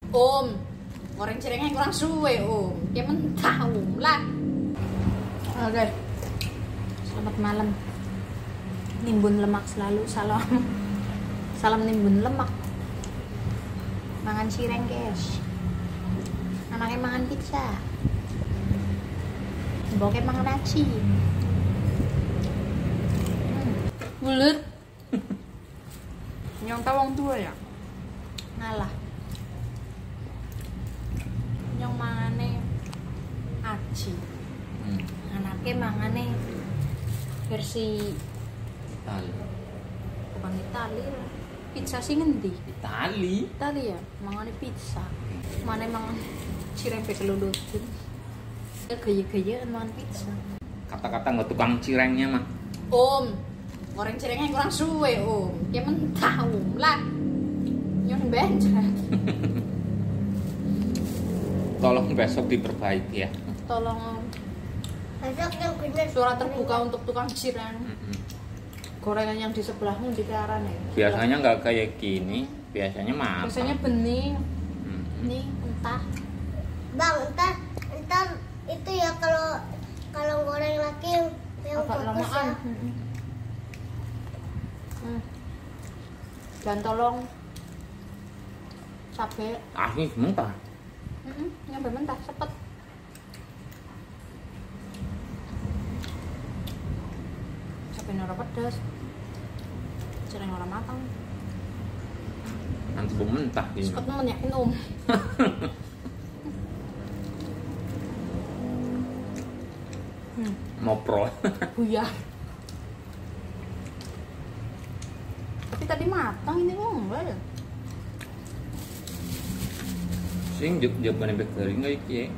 Om, goreng cirengnya kurang suwe, Om. Ya mentah, Om lah. Oke. Selamat malam. Nimbun lemak selalu, salam. Salam nimbun lemak. Mangan cireng, guys. Anaknya mangan pizza. Mboknya mangan aci. Bulut. Nyong ta wong tua ya? Ngalah. Nyong mangane aci. Anaknya mangane versi Itali. Bukan Itali lah. Pizza sih ngendi? Itali. Itali ya, mangane pizza. Mane mangan cireng pe kelulutin. Gaya-gayaan mangan pizza. Kata-kata nggak tukang cirengnya mah. Om, goreng cirengnya kurang suwe, Om. Ya mentah, Om lah. Nyong bencret. Tolong besok diperbaiki ya. Tolong. Besok yang bener. Surat terbuka untuk tukang cireng. Gorengan yang di sebelahmu di arah nih. Biasanya nggak kayak gini, biasanya matang. Biasanya bening. Nih mentah. Bang, entar itu ya kalau goreng lagi yang agak bagus lamaan. Ya. Dan tolong cabai. Ini mentah. Nyampe mentah, sepet. Cabai ora pedes. Cireng ora matang. Nanti bu mentah ini. Sepet nemen yakin, Om. Mopro. Buyah. Tapi tadi matang ini kok enggak ya? Sing jebane garing kayak iki.